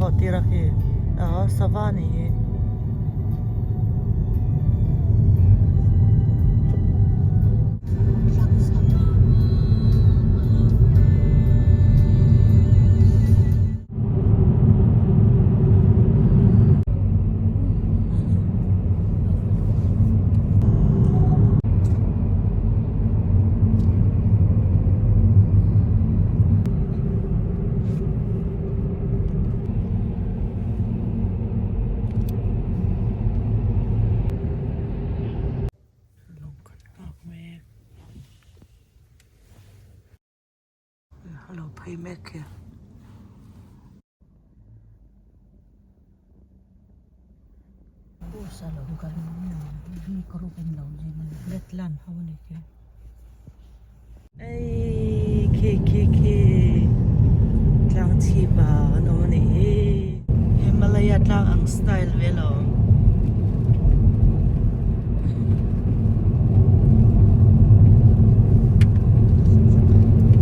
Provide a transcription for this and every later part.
thlawh tir a khi aw sava a nih hi. A lo phei mek khi. Letland ho a ni khi. Ei khi khi khi tlang chhip ah an awm a nih hi. Himalaya tlang ang style ve lo.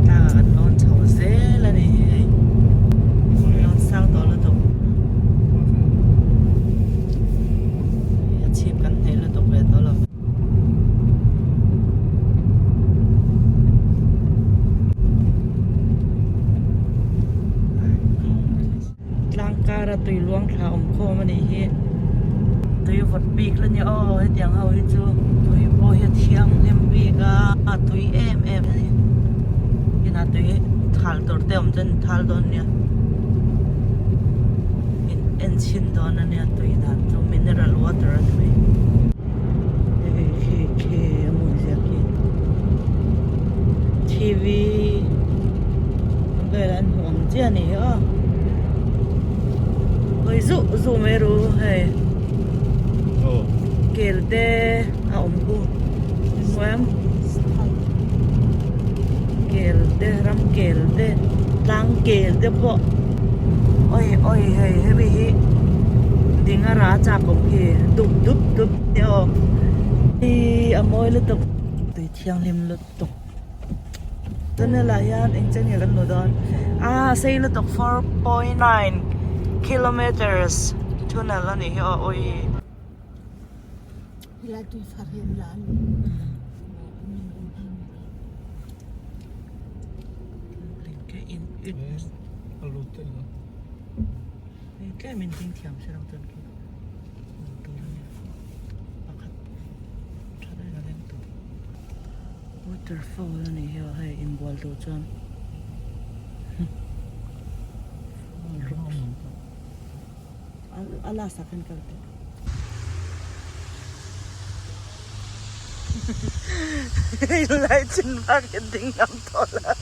Tlangah kan lawn chho zel a ni hi hei lawn sang tawh lutuk a chhip kan hnaih lutuk ve tawh lo. Tlang kara tui luang thla awm khawm a nih hi tui vawt bik la nia aw hetiang ho hi chu tui pawh hi a thianghlim bik a a tui em em a ni inah tui thal tur te awm chuan in thal dawn nia in en chhin dawn a nia tui dan chu mineral water a ni mai hei khi khi a hmun ziak khi T_V vel an hmuh ang chiah a ni hi aw hawi zuh zuh mai ru hei kel te a awm khu chuan kel te ram kel te tlang kel te pawh awi awi hei hemi hi ding a rah chak awm khi dup dup dup te aw hi a mawi lutuk tui thianghlim lutuk. Tunnel ah hian eng chen nge kan hmuh dawn ah sei lutuk 4.9 kilometers tunnel a nih hi aw awii. Helai tui far hi an la a ni. Tlem in ding thiam se lo chuan khi tur a nia pakhat tha deuhin a leng tawh. Waterfall a nih hi aw hei inbual tur chuan a last ah khan kal teh. Hei lai chin vak hi ding lam tawh la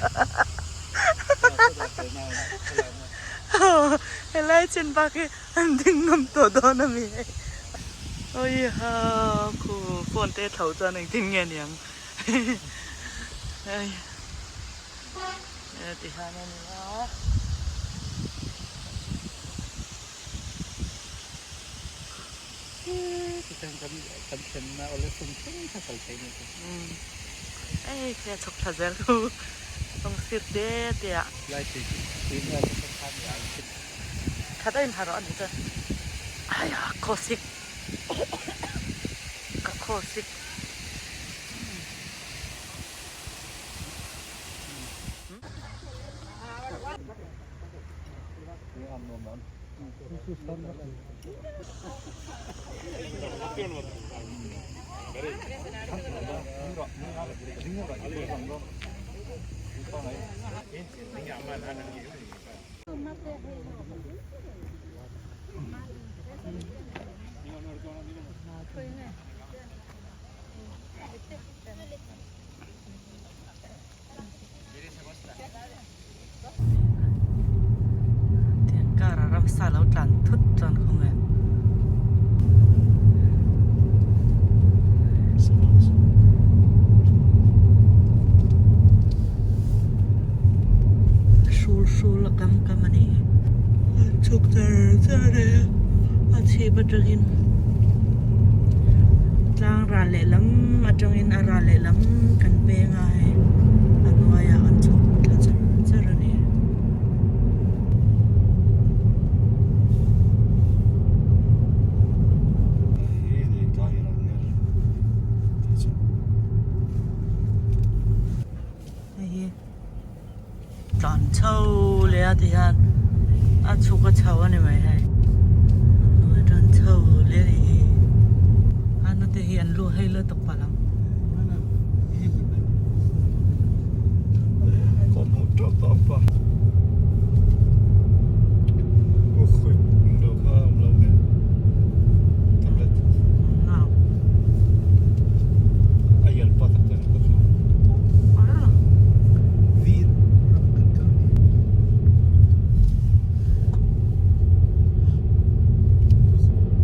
helai chin vak hi an ding ngam tawh dawn a mi hei. Awi ha khu phone te thlo chuan engtin nge niang hei ti hian a ni a. Tichuan kan kan thlenna awle sum thleng kha kal thei ni chu. Hei khi a chhuk thla zel khu kawng sir te te ah. Lai tui chu tui hmel te kha khan ya ang. Tha deuhin ha rawh a nih chuan ai a khawsik ka khawsik. Tiang car a ramsa lo tlan thut chuan khaw nge. Hrul hrul a kam kam a ni. A chhuk char char a ni a chhip atangin tlang ral lehlam atangin a ral lehlam kan peng a hei a hnuaiah kan chhuk thla char char a ni. chho leh a ti hian a chhuk a chho a ni mai hei a hnuai tan chho leh a ni hi a nute hi an lu hei lutuk palh ang.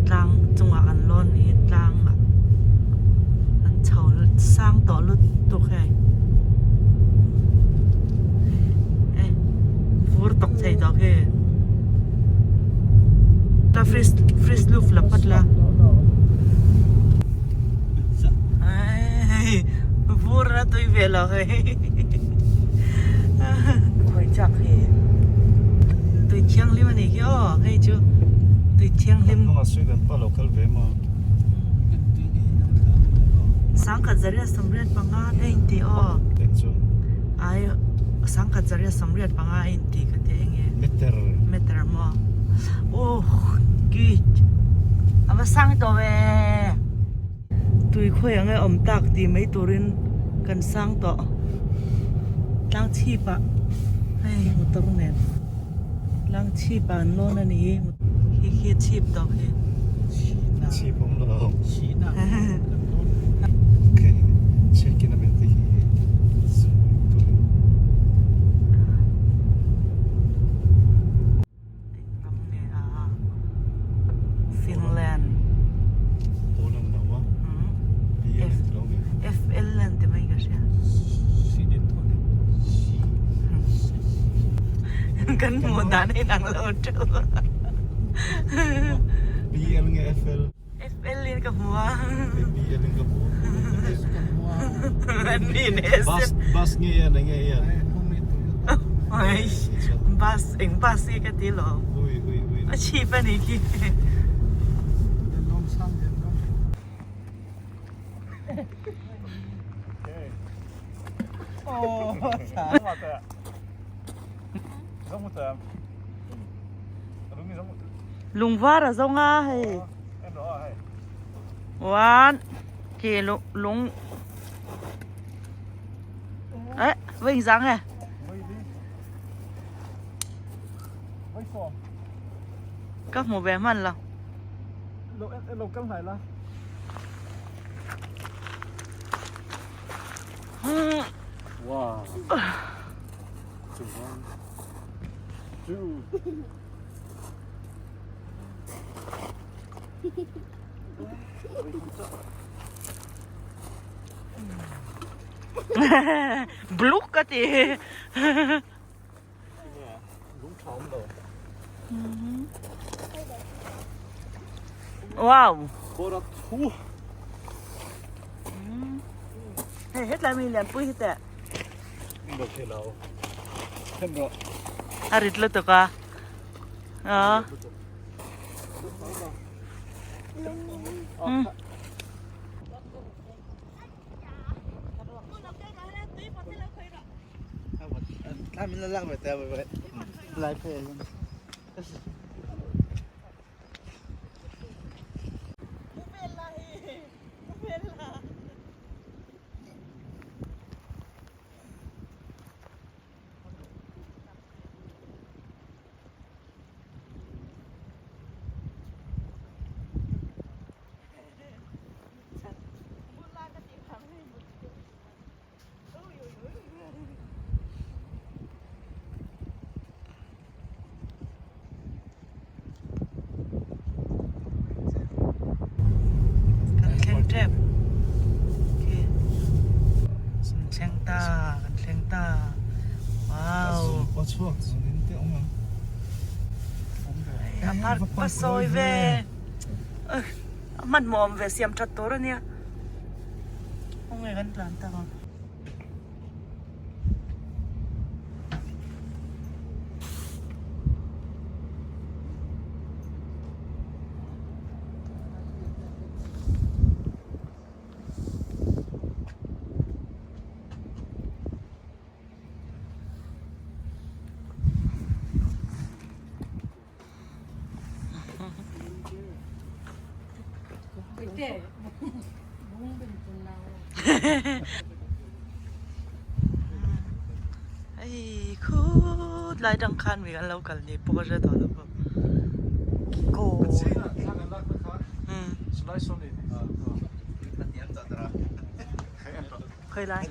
Tlang chungah kan lawn hi tlang ah an chho sang tawh lutuk hei eh vur tawk thei tawh khi ta fris fris luf la phawt la hei vur a tui ve lo hei khawi chak hi tui thianghlim a nih khi aw hei chu tui thianghlim Sangkhat zariat sawmriat panga te a inti aw. Ai sangkhat zariat sawmriat panga a inti ka ti eng nge. Meter. Meter maw. Oh git. A va sang tawh ve. Tui khawi ang e awm tak tih mai turin kan sang tawh. Tlang chhip ah hei motor nen. Tlang chhip ah an lawn a ni hi. Khi khi chhip tawh khi. Chhip awm lo. Check in a bit hi. Ram nge a Finland. Poland lo a. F L an ti mai ka hria. Kan hmuh dan a inang lo teuh. B L nge F L? F L in ka hmu a. B L in ka hmu a. An ni ne Bus bus nge ian eng nge ian? Oi bus eng bus nge ka ti lo. Ui ui ui. A chhip a ni khi. Lungvar a zawng a hei one khi lung eh vei zang e ka hmu ve hman lo. Wow. One, two. Bluk ka ti. Wow. Hei hetlai mi lianpui hi teh. A rit lutuk a. Aw. Kan thleng tep khi kan thleng ta kan thleng ta wow a park pa sawi ve a hmanhmawh awm ve siam that tur ania khawnge kan tlan tak ang. Hei khut lai tang khan mi kan lo kal ni pawh ka hre tawh lo bawk kikaw khawi lai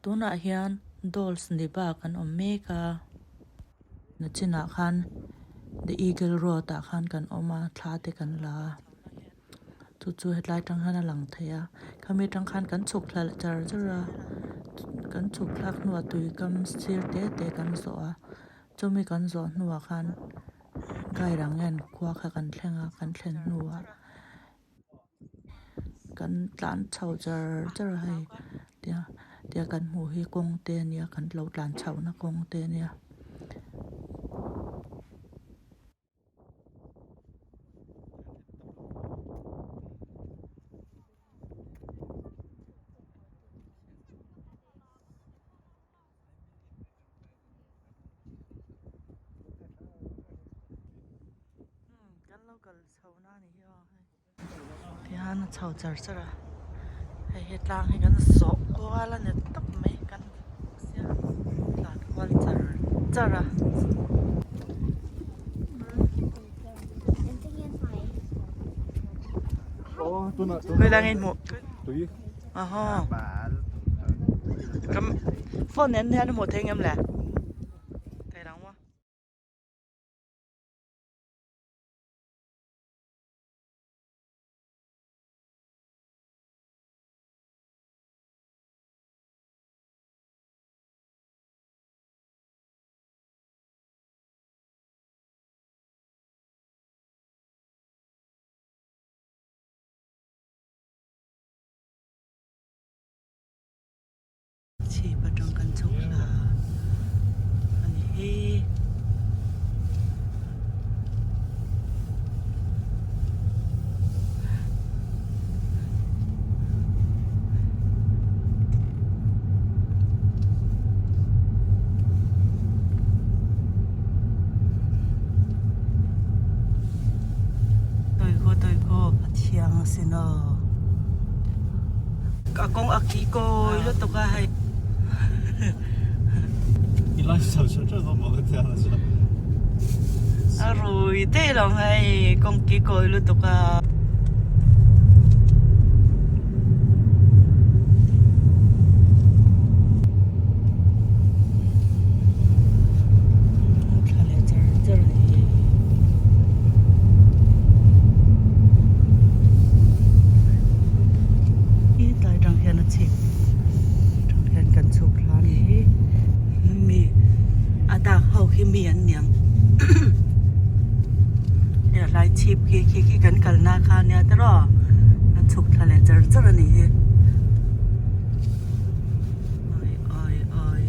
Tunah hian dolls ni bak an awm mek a nachinah khan the eagle road ah khan kan awm a thla te kan la a chu chu hetlai atang hian a lang thei a khami atang khan kan chhuk thla leh char char a kan chhuk thlak hnuah tui kam sir te te kan zawh a chumi kan zawh hnuah khan guide ang hian khua kha kan thleng a kan thlen hnuah. Kan tlan chho char char a hei tia tia kan hmuh hi kawng te a nia kan lo tlan chhoh na kawng te a nia. Kan lo kal chho na ni hi aw hei tihian a chho char char a hei he tlang hi kan zawh kual a ni tawp mai kan tlan kual char char a. Phone nen hian hmuh theih ngem le thei rang maw. Chhip atang kan chhuk hla a ni hi. Toiko toiko a thiang asin aw. A kawng a ki kawi lutuk a hei. A rui daih lo hei kawng ki kawi lutuk a. Thla leh char char a ni hi. Hetlai atang hian a chhip atang hian kan chhuk thla a ni hi mi a dak ho hi mi an niang hei a hlai chhip khi khi khi kan kalna kha ania tiraw kan chhuk thla leh char char a ni hi. Awi awi.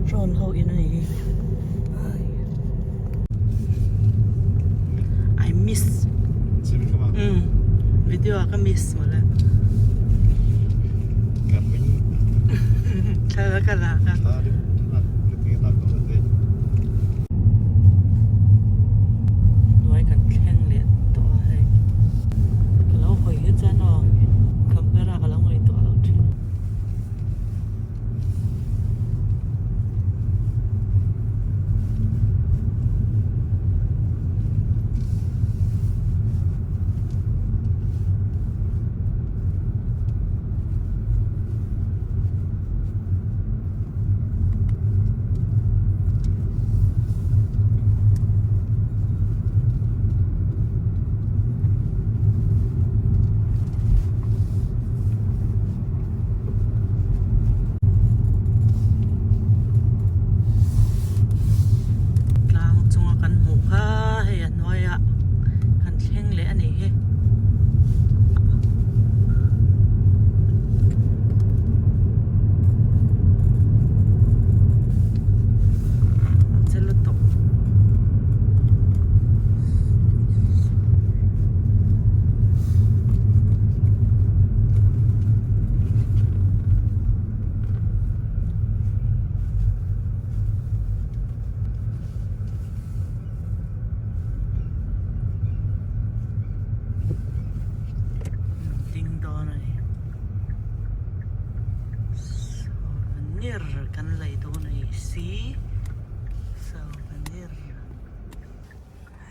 Drone ho in a ni hi I miss um video ah ka miss mawle. Thla ka lak a. Hnuai kan thleng leh tawh a.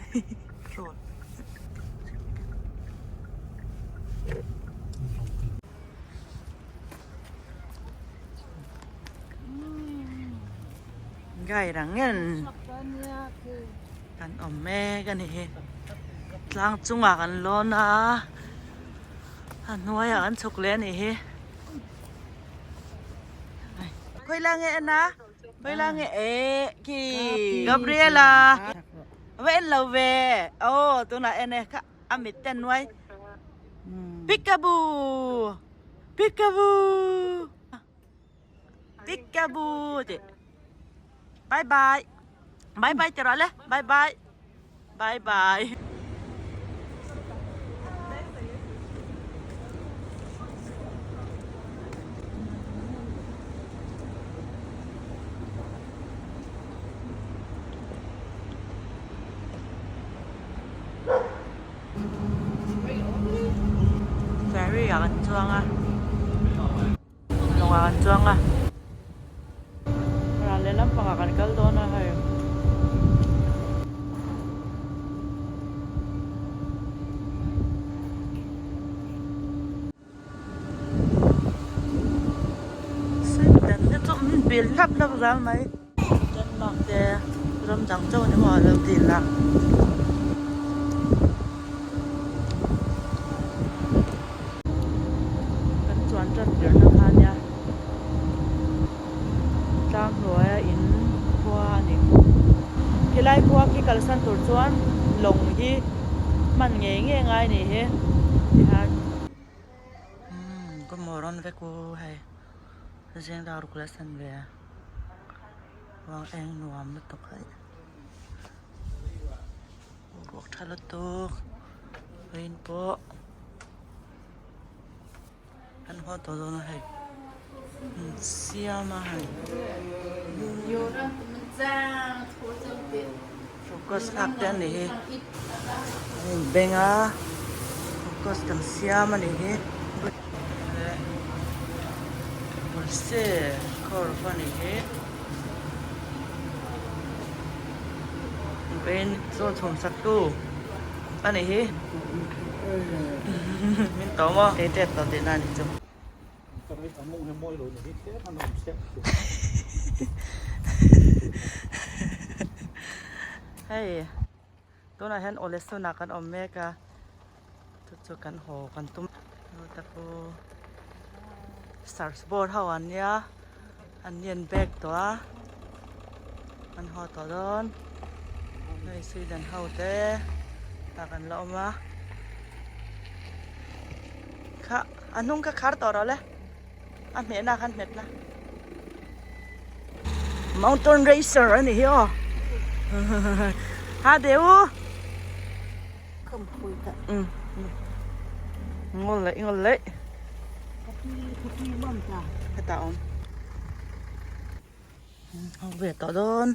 Gai rang ngen kan awm mek a ni hi tlang chungah kan lawn a a hnuaiah kan chhuk leh a nih hi khawi lai nge en a khawi lai nge eh khi Gabriela va en lo ve aw tunah en e kha a mit te an nuai peekaboo peekaboo. Peekaboo tih bye bye bye bye ti rawh le bye bye bye bye. Ferry ah kan chuang a. Lawngah kan chuang a, ral lehlam pangah kan kal dawn a hei. Sweden te chu min pil hlap hlap zal mai. Denmark te ram dang chauh ni maw a lo dil a. Kan chuan tan tirhna kha nia tlang hnuaia in khua a ni. Khilai khua khi kalsan tur chuan lawng hi hman ngei ngei ngai a nih hi tihian umm ka maw rawn vek u hei zing dar ruk leh san ve vang eng nuam lutuk hei. Ruak tha lutuk vawiin pawh an haw tawh dawn a hei an siam a hei focus thlak te a ni hi an inbeng a focus kan siam a ni hi bawlhse curve a ni hi. Vawiin chaw chhum sak tu a nih hi min tawm aw kei tet tawh tihna a nih chu. Hei tunah hian Awlesawn ah kan awm mek a chu chu kan haw kan tum search board ho an nia. An lian bag tawh a, an haw tawh dawn. Hei Sweden ho te tah kan la awm a. Kha a hnung kha khar tawh rawh le, a hmehna khan hmet la. Mountain racer a ni hi aw. Ha deu. Ngawl leh ngawl leh. Hetah awm. Ho ve tawh dawn.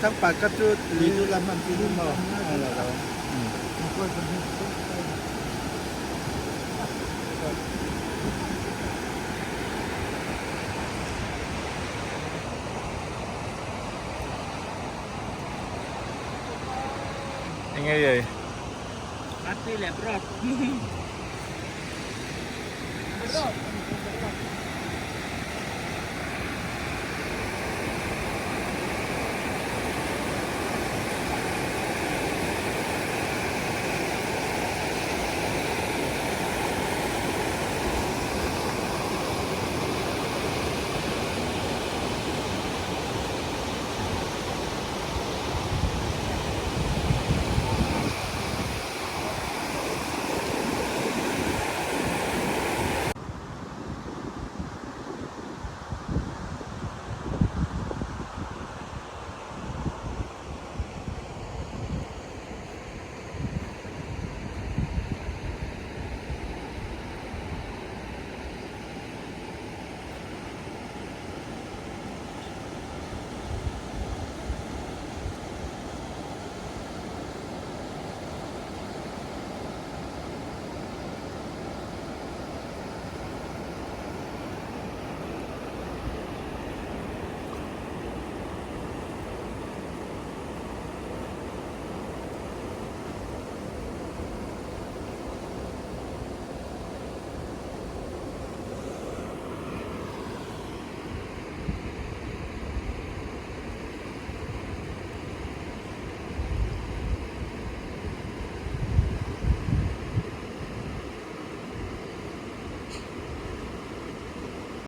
Changpat kha chu lui chu la hman chi maw? Enge ei? Ati leh brot.